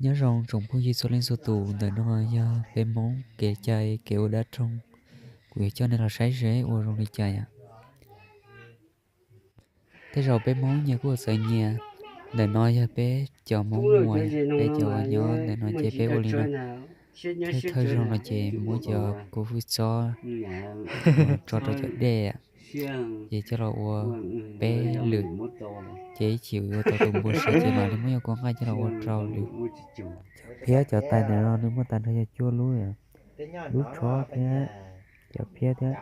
Nyob zoo tsoom phooj ywg txhua leej txhua tus, ntawm no yog peb Hmoob kev cai kev ua dab roog. Kuv yuav coj nej los saib seb ua zoo li cas yom. Tej zaum peb Hmoob nyias kuj txawv nyias. Ntawm no yog peb cov Hmoob Muas, peb cov nyob ntawm no ces peb ua li no. Thawj thawj zaug no ces muab cov kua hwj txob tso rau cov dej, ces coj los ua peb lwm, ces ib chim ua tau tus npua siav ces mam li muab cov kua nqaij coj los ua rau lwm. Cov phiab cov tais ntawm no nws muaj tag nrho yog cuaj lub, lub tshob thiab cov phiab thiab,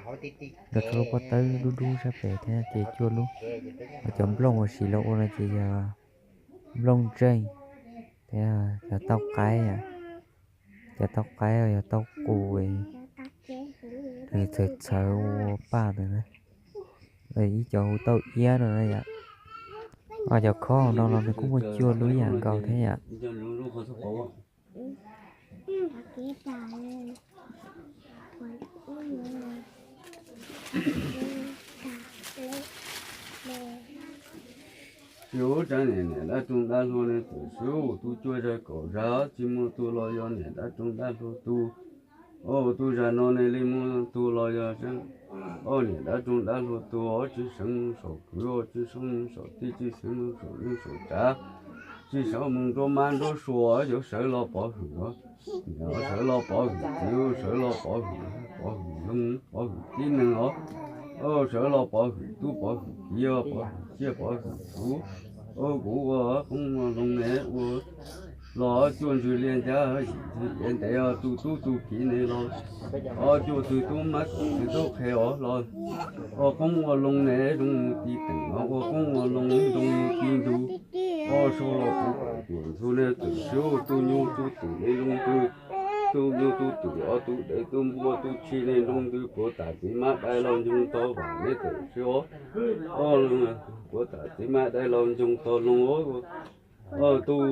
nkawd rau lub pob tawb dub dub sab pem thiab ces cuaj lub. Ho cov nplooj uas siv los ua no ces yog nplooj ntseej, thiab cov tauj qaib, cov tauj qaib yog tauj qus, nws txhawv txhawv ua paj ntawd na. Ib cov hu tauj iab no na yom. Ho cov khob hauv no los nws kuj muaj cuaj lub ib yam nkaus thiab yom. Tsis ua cas, niam dab roog dab hluas ne, txawm swb tus cuaj zag kaum zag tsis muaj tus los yog niam dab roog dab hluas tus. Ua tus zag no ne li muaj tus los yog niam dab roog dab hluas tus, tsis seev mus saum kwv, tsis seev mus saum tij, tsis seev mus saum neej saum tsav, tsis seev mus nruab mab nruab sua, yuav sawv los pov hwm os. Sawv los pov hwm txiv, sawv los pov hwm, pov hwm loog, pov hwm tib neeg os. Sawv los pov hwm tub pov hwm kiv, pov hwm tsiaj pov hwm txhuv. Kuv ua qoob ua loo ne, ua los cuaj ntsws liaj ncab, yim ntsws iav ntev, tus tub tus kiv ne los, cuaj tug tub mab tug tub qhe os los, ua qoob ua loo ne zoo mus ti teem os, ua qoob ua loo zoo mus ti ntug. Ua sau los puv tuam ntxhua ne, txawm swb tus nyuj tus twm ne zoo ntws, tus nyuj tus twm os, tus dev tus npua tus tshis ne zoo ntws, puav tam txiv mab dais los ntsoog tog vam ne txawm swb os. Puav tam txiv mab dais los ntsoog tog loo os. Tus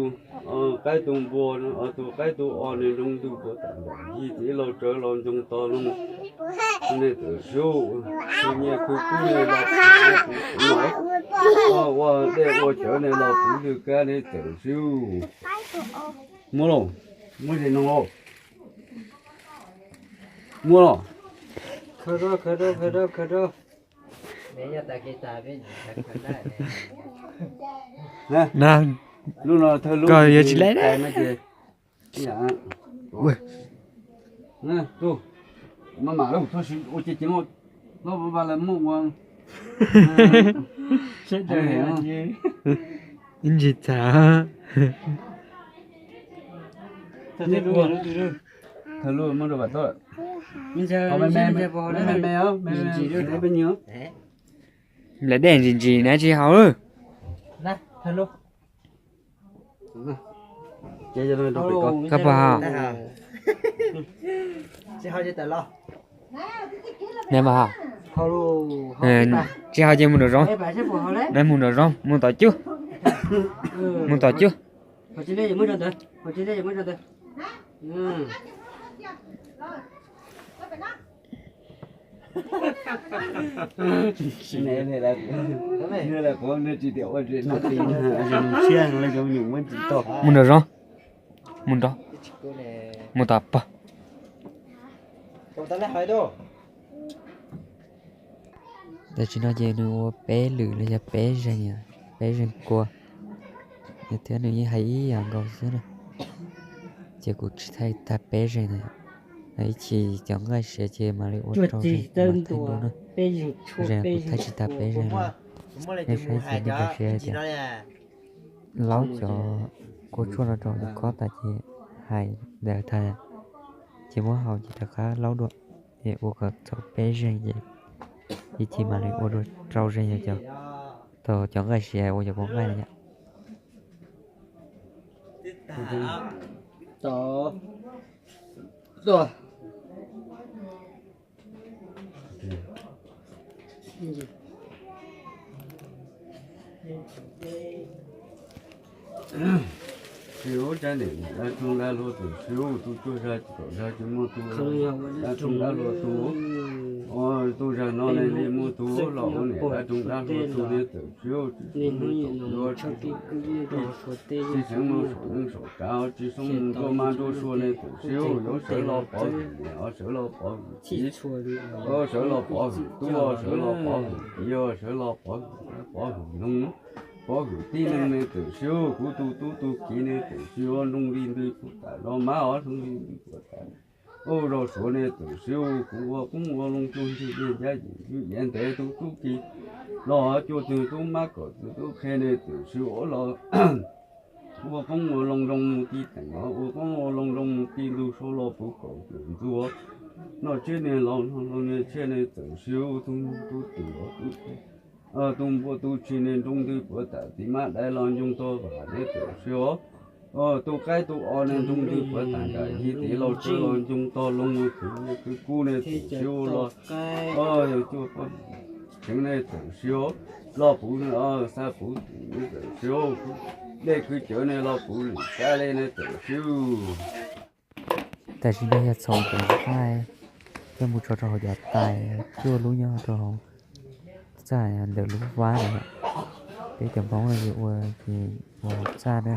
qaib tus npua, tus qaib tus os ne zoo ntws, puav tam yig txiv laug tsawv los ntsoog tog loo ne txawm swb. Tus nyias khwv kub ne los puv, ua dej ua cawv ne los puv lwg kab ne txawm swb. Muaj los, muaj zes noog los, muaj los. Na, lub no thawj lub koj yuav tsis lab. Maj mam lub, ua ceev ceev, lub va lawv muaj ua. Ib ntsis txav. Thawj lub muab rau vam tod. Me me, me me, me me, me me. Lawv dej ntsis ntsis na tsis haus. Koj puas haus? Neb puas haus? Tsis haus ces mus nram zoov. Neb mus nram zoov, mus tom cub. Mus tom cub. Mus nram zoov, mus nram, mus tom pog. Tam sim no ces nws ua peb lwm los yog peb zeeg, peb zeeg kua. Thiab nws yeej hais ib yam nkaus xwb na, ces kuv tsis thaij tag peb zeeg na. Ib chim cov nqaij siav ces mam li ua rau zeeg mas thaij dua na. Kuv thaij tsis tag peb zeeg na. Nej saib ces nej nkag siab hais tias laub cov kua tshuaj no rau nws khob tas ces hais ntawd tag, ces muab haus ces rov qab laub dua, ces ua kom txhaum peb zeeg ces ib chim mam li ua dua rau zeeg yog cov, thaum cov nqaij siav ua cov kua nqaij na yom. Tsis ua tsaib niam niam dab roog dab luag tus siu, tus cuaj zag tsis kaum zag tsis muaj tus dab roog dab luag tus. Ua tus zag no ne li muaj tus los ua niam dab roog dab luag tus ne tus siu. Tsis xeev mus saum neej saum tsav, tsis xeev mus nruab mab nruab sua ne tus siu, yuav sawv los pov hwm niam, sawv los pov hwm txiv, sawv los pov hwm tub, sawv los pov hwm kiv, sawv los pov hwm, pov hwm noog, pov hwm tib neeg ne tus siu. Kuv tus tub tus kiv ne tus siu, nroo li ntws puag tas zos mab os, nroo li ntws puag tas ub zos suav ne tus siu. Kuv ua qoob ua loo tug ntxig li ncab yim ntxwb yev ntev tus tub kiv los cuaj tug tub mab kaum tug tub qhe ne tus siu los ua qoob ua loo zoo mus ti teem os, ua qoob ua loo zoo mus ti ntug sua los puv kaum tus ntxuag noj tsiab niag laus, noj laus niag tsiab ne tus siu. Tub tub twm os, tub npua tub tsi ne nroo ntws puag tas tiv mab daiv los ncoo tog vam ne tus siu. Tub qaib tub os ne nroo ntws puag tas nram yig tiv laus tsawb los ncoo tog loo mus khwv khwv kub ne tus siu los yog cuaj poj tseev ne tus siu. Los puv xab puv twm ne tus siu, dej khwv cawv ne los puv lwm sab le ne tus siu. Tam sim no yog txhoov cov nqaij coj mus tso rau hauv cov tais cuaj lub nyob rau hauv txaj ntawm lub vab na. Peb cov Hmoob no yus ua ces ua hauv txaj na.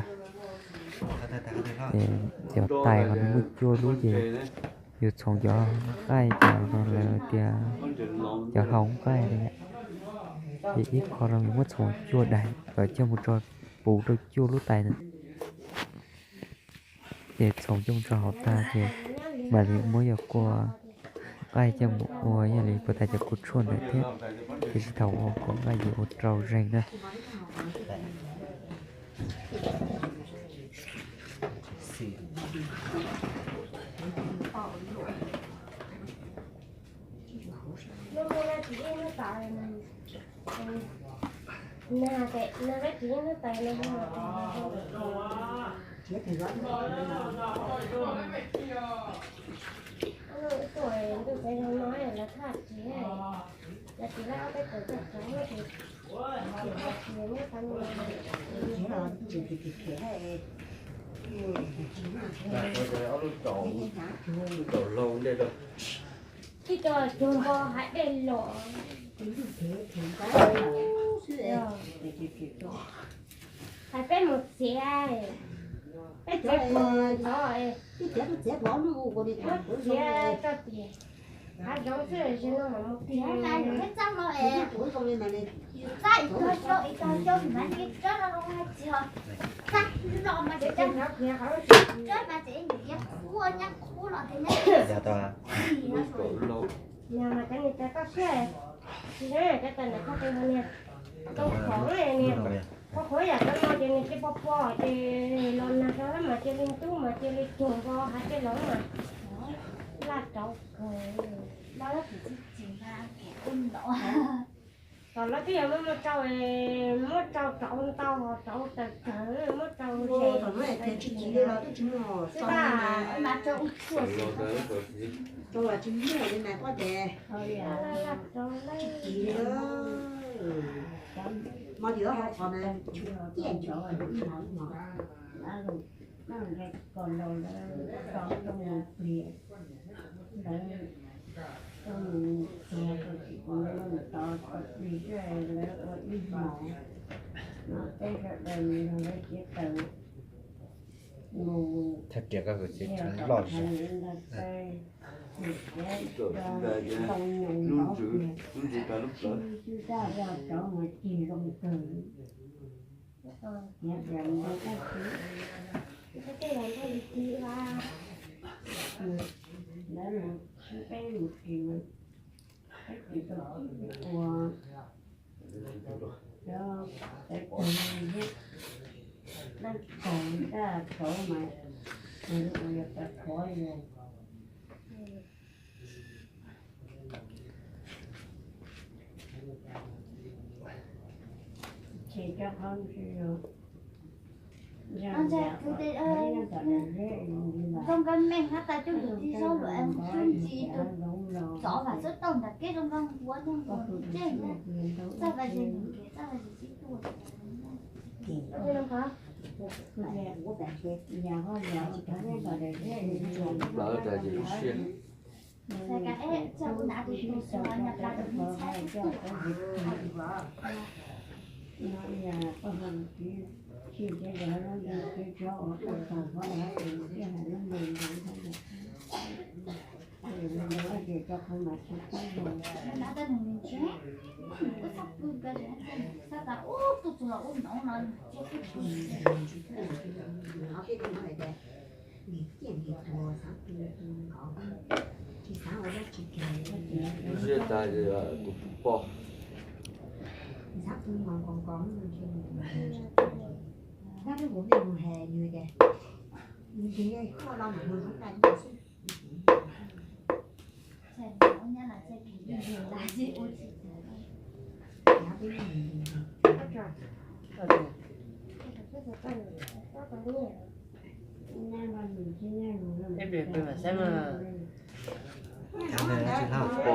Ces cov tais no nws muaj cuaj lub ces yus txhoov cov nqaij cov no lawv tias cov hau nqaij na. Ces ib qho no yus muab txhoov cuaj daim kom coj mus tso puv rau cuaj lub tais na. Ces txhoov coj mus tso hauv tag ces mam li muab yog kua nqaij coj mus ua yog li puas tas cov kua tshuaj ntawd thiab. Tiam sis thaum ua kua nqaij ces ua rau zeeg na. Ib co cuag npo hais dej los. Hais peb mus txiav, peb txiav puag tod, txiav txoj tias hav zoov xwb, zaum no mas mus txiav. Txaj ib tog xyoo ib tog xyoo mas tsis txawb los hais txiv os. Txaj los mas tsis txawb mas txiv ib ntsis qhuav nyab qhuav los tias nyab. Yog mas cov niag cov toj siab tsis zoo cov tais ntawm qhov qis hauv niag tau qhov niag qhov qhuav yam cov no ces niag cia pog pog ces los nag rau mas cia li ntub mas cia li cuag npo hav tej los mas laj rauv kawg. Los lawv twb yog muab muab rau, muab rau rauv ntau, rauv tawm kawg, muab rau tsis tsis li los twb tsis muaj xwb tab. Rau los tsis muaj li na, koj ces tsis tsis li. Hmo ces lawv hau qhov na, tiaj ntsawv ib hmos ib hmos. Lawv mus txiav rau tsis tus lawv mus tov txog plig lawv ua ib hmos no, peb sawv daws nrog lawv sib tawm mus txog rau hauv ntag, ntoo nyoos ntov tiag, tsis tsis zaj zog rauv mas cig zoo kawg. Tiav tias ntoo kaj siv, lawv mus sib peb mus tsis, peb tsis tau sib ua, cov peb tug thiab, leej kaug ntaj rauv mas ua yog tas qhov yog ces cov qhov ntawd zoo nkauj meej hab tas coj lus tib zaub luam mus xub ntsis tus tsov vam xub tauj ntawm keb zoo nkauj nquab nyob nquab ntsej na. Txaj va zes nws kev txaj va zes sib tuaj. Plaub tas ces ib siab. Ziab tas tus poj.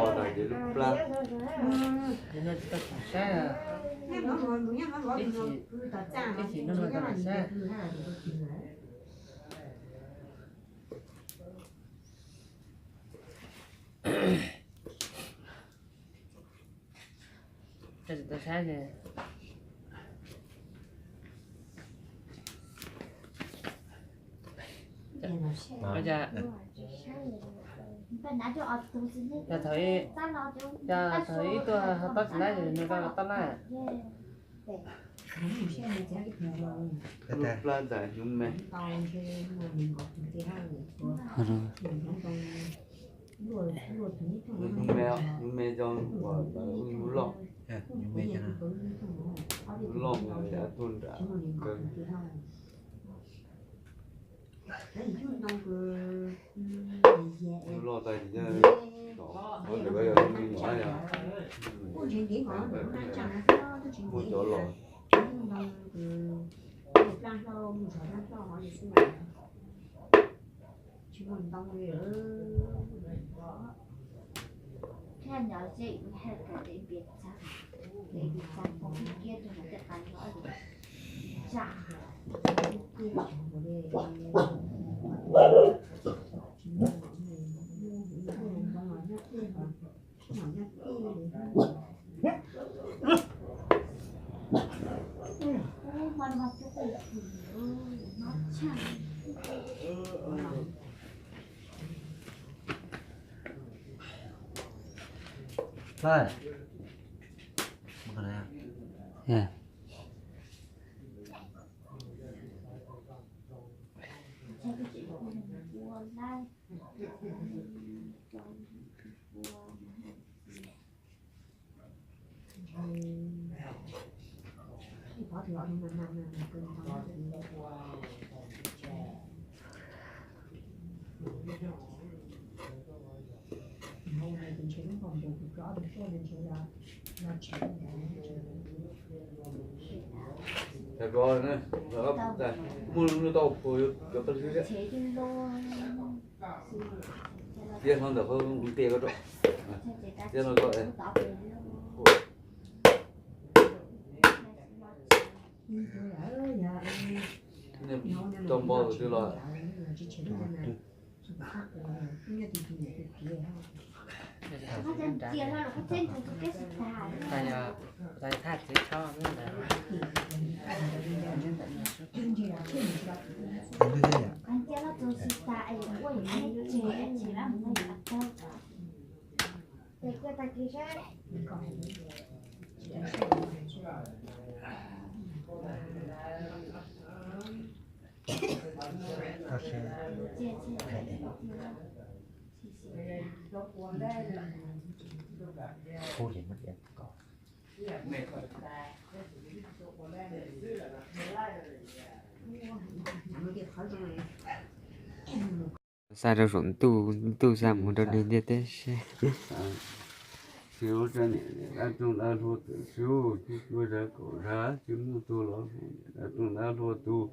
Poj tas ces lub plab. Yog thaum ib tuaj ho tob tsis laib, nws koj tob laib. Lub plab ntawm hnyuv me. Hnyuv me, hnyuv me cov uas lawv hnyuv loj. Hnyuv loj yav tuaj nram kawg. Hnyuv loj tas ces cov, ua ntawm ko yog hnyuv me nyuam yog muaj cov los. Muaj lub tau puas cov paj hlwb thiab. Tiab hlo ntawm qhov ua ntej ko rau. Tiab hlo ko. Nej tau npau tus twg los? Xa rau saum ntuj, ntuj xa mus rau neeg ntiaj teb seb. Tsis ua rau niam dab roog dab hlua txawm siab, tsis ua zaj kaum zaj tsis muaj tus los hu niam dab roog dab hlua tus.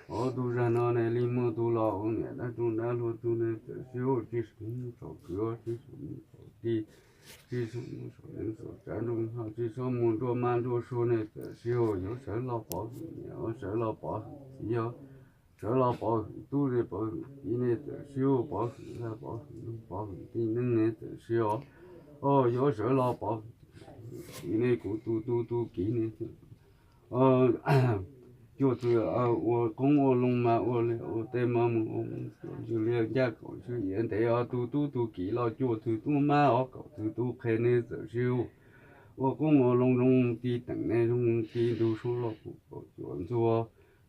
Ob tug zaj no ne li muaj tus los hu niam dab roog dab hlua tus ne txawm siab, tsis mus thaum kwv tsis mus thaum tij. tsis txhob mus saum neev saum tsav nroo hau, tsis txhob mus nruab mab nruab suab ne txawm sis yuav sawv los pov hwm niam, sawv los pov hwm txiv os, sawv los pov hwm tub ne pov hwm kiv ne txawm sis, pov hwm lag pov hwm nug pov hwm tij neej ne txawm sis os, yuav sawv los pov hwm kiv ne kuv tus tub tus kiv ne cuaj txwg ua qoob ua loo mas ua li ua tej mas mus ua mus cuam ntsws li ncaj kaum tswv yim ntev os, tus tub tus kiv los cuaj txwg tub mab os, kaum txwg tub qhe ne txawm sis ua qoob ua loo zoo ti teem ne zoo ti ntug suab los puv kaum cuam ntxuag,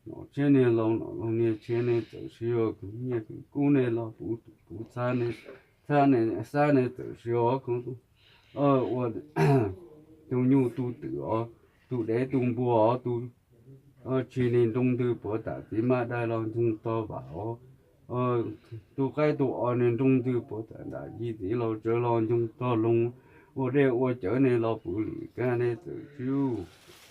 nom tshiab niag laus nom laus niag tshiab ne txawm sis ua kwv nyiaj kwv kub ne los puv puv txhab ne, txhab ne xab ne txawm sis os, ua tus nyuj tus twm os, tus dev tus npua os, tus tsis ne nroo ntws puav tam txiv maj dai los ntxoog tog vam os, tus qaib tus os ne nroo ntws puav tam nram yij txiv laus tsawv los ntxoog tog loo, ua dej ua cawv ne los puv lwm kab ne txawm sis